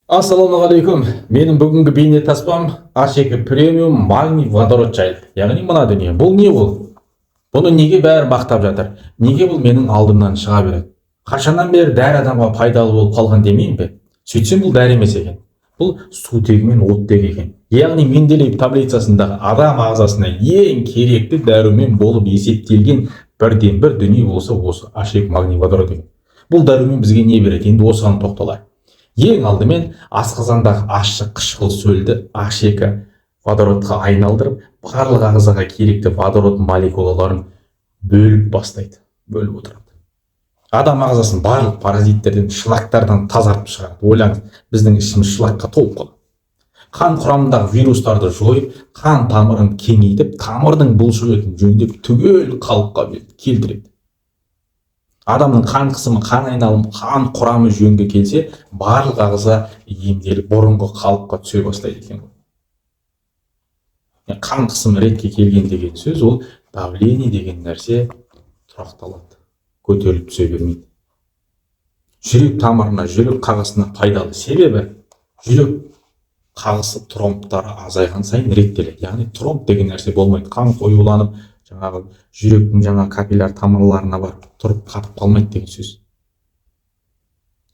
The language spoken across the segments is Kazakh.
Ассалаумағалейкум. Менің бүгінгі бейнетаспам H2 премиум магний водород жайлы. Яғни мына дүние. Бұл не ол? Бұны неге бәрі мақтап жатыр? Неге бұл менің алдымнан шыға береді? Қашаннан бері дәрі адамға пайдалы болып қалған демеймін бе? Сөйтсем, бұл дәрі емес екен. Бұл сутегі мен оттегі екен. Яғни Менделеев таблицасындағы адам ағзасына ең керекті дәрумен болып есептелген бірден бір дүние болса, осы H2 магний водород екен. Бұл дәрумен бізге не береді? Енді осыған тоқталайық. Ең алдымен асқазандағы ащы қышқыл сөлді H2 водородқа айналдырып, барлық ағзаға керекті водород молекулаларын бөліп бастайды, бөліп отырады. Адам ағзасын барлық паразиттерден, шлактардан тазартып шығарады. Ойлаңыз, біздің ішіміз шлакқа толып қалады. Қан құрамындағы вирустарды жойып, қан тамырын кеңейтіп, тамырдың бұлшық етін жөндеп, түгел қалыпқа келтіреді. Адамның қан қысымы, қан айналымы, қан құрамы жөнге келсе, барлық ағза емделіп, бұрынғы қалыпқа түсе бастайды екен ғой. Қан қысымы ретке келген деген сөз, ол давление деген нәрсе тұрақталады, көтеріліп түсе бермейді. Жүрек тамырына, жүрек қағысына пайдалы, себебі жүрек қағысы тромбтары азайған сайын реттеледі. Яғни тромб деген нәрсе болмайды, қан қоюланып, жаңағы жүректің жаңа капилляр тамырларына барып тұрып қатып қалмайды деген сөз.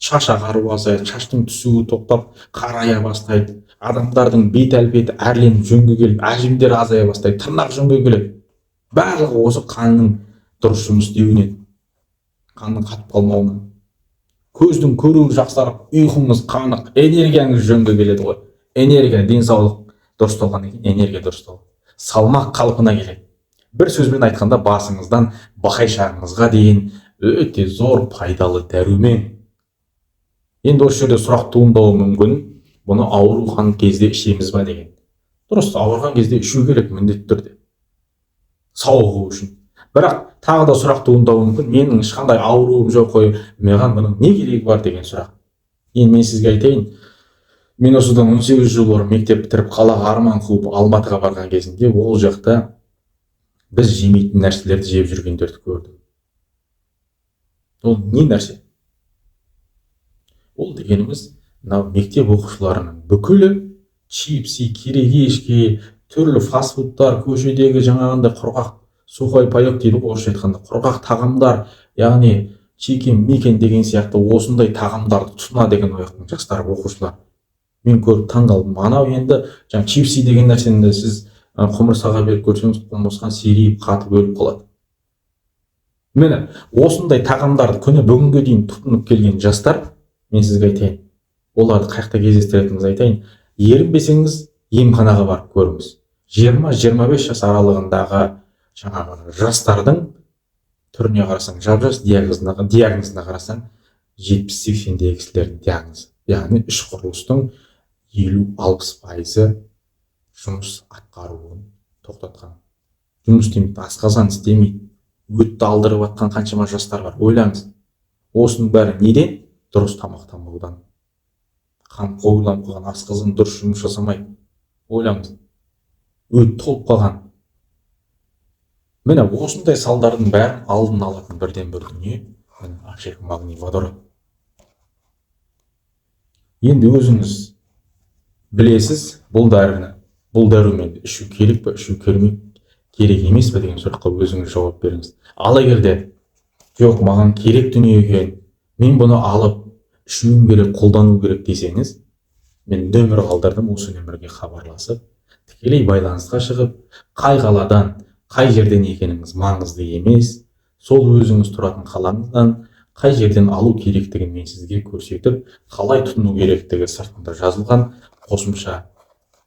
Шаш ағару азаяды, шаштың түсуі тоқтап, қарая бастайды. Адамдардың бет әлпеті әрленіп, жөнге келіп, әжімдер азая бастайды, тырнақ жөнге келеді. Барлығы осы қанның дұрыс жұмыс істеуінен, қанның қатып қалмауынан. Көздің көруі жақсарып, ұйқыңыз қанық, энергияңыз жөнге келеді ғой. Энергия, денсаулық дұрысталғаннан кейін энергия дұрысталады, салмақ қалпына келеді. Бір сөзбен айтқанда, басыңыздан бақайшағыңызға дейін өте зор пайдалы дәрумен. Енді осы жерде сұрақ туындауы мүмкін: бұны ауырған кезде ішеміз ба деген. Дұрыс, ауырған кезде ішу керек міндетті түрде, сауығу үшін. Бірақ тағы да сұрақ туындауы мүмкін: менің ешқандай ауруым жоқ қой, маған бұның не керегі бар деген сұрақ. Енді мен сізге айтайын, мен осыдан 18 жыл бұрын мектеп бітіріп, қалаға арман қуып Алматыға барған кезімде, ол жақта біз жемейтін нәрселерді жеп жүргендерді көрдім. Ол не нәрсе? Ол дегеніміз, мынау мектеп оқушыларының бүкілі чипсы, кирегешки, түрлі фастфудтар, көшедегі жаңағындай құрғақ, сухой паек дейді ғой орысша айтқанда, құрғақ тағамдар, яғни чикен микен деген сияқты осындай тағамдарды тұтынады екен ол жақтың жастары, оқушылар. Мен көріп таң қалдым. Анау енді жаңағы чипсы деген нәрсені сіз құмырсқаға беріп көрсеңіз, құмырсқа серейіп, қатып өліп қалады. Міне, осындай тағамдарды күні бүгінге дейін тұтынып келген жастар, мен сізге айтайын, оларды қай жақта кездестіретініңізді айтайын. Ерінбесеңіз, емханаға барып көріңіз. 20-25 жас аралығындағы жаңағы жастардың түріне қарасаң, жап жас, диагнозына қарасаң, 70-80-дегі кісілердің диагнозы. Яғни іш құрылыстың 50-60%-ы жұмыс атқаруын тоқтатқан, жұмыс істемейді, асқазан істемейді, өтті алдырып жатқан қаншама жастар бар. Ойлаңыз, осының бәрі неден? Дұрыс тамақтанбаудан. Қан қоюланып қалған, асқазан дұрыс жұмыс жасамайды. Ойлаңыз, өт толып қалған. Міне, осындай салдардың бәрін алдын алатын бірден бір дүние, міне, H2 магний водород. Енді өзіңіз білесіз, бұл дәріні, бұл дәруменді ішу керек пе, ішу керек емес пе деген сұраққа өзіңіз жауап беріңіз. Ал егер де жоқ, маған керек дүние екен, мен бұны алып ішуім керек, қолдану керек десеңіз, мен нөмір қалдырдым. Осы нөмірге хабарласып, тікелей байланысқа шығып, қай қаладан, қай жерден екеніңіз маңызды емес, сол өзіңіз тұратын қалаңыздан қай жерден алу керектігін мен сізге көрсетіп, қалай тұтыну керектігі сыртында жазылған, қосымша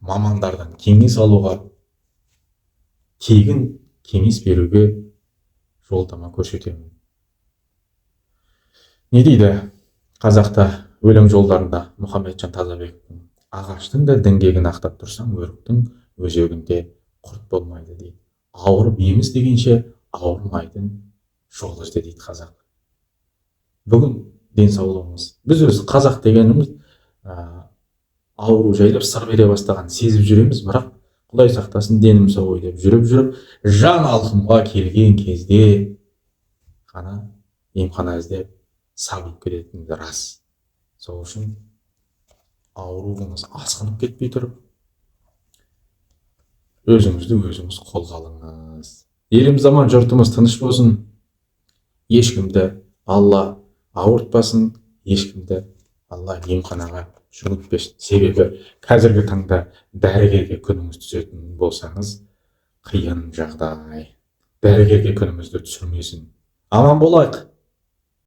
мамандардан кеңес алуға, тегін кеңес беруге жолдама көрсетемін. Не дейді қазақта өлең жолдарында Мұхамеджан Тазабековтің: «Ағаштың да діңгегін ақтап тұрсаң, өріктің өзегінде құрт болмайды», — дейді. Ауырып ем іздегенше, ауырмайтын жол ізде дейді қазақ. Бүгін денсаулығымыз, біз өзі қазақ дегеніміз ауру жайлап сыр бере бастаған сезіп жүреміз. Бірақ құдай сақтасын, денім сау ғой деп жүріп жүріп, жан алқымға келген кезде ғана емхана іздеп, сабылып кететініміз рас. Сол үшін Ауруыңыз асқынып кетпей тұрып, өзіңізді өзіңіз қолға алыңыз. Еліміз аман, жұртымыз тыныш болсын. Ешкімді Алла ауыртпасын, ешкімді Алла емханаға жүгіртпесін. Себебі қазіргі таңда дәрігерге күніңіз түсетін болсаңыз, қиын жағдай. Дәрігерге күнімізді түсірмесін. Аман болайық.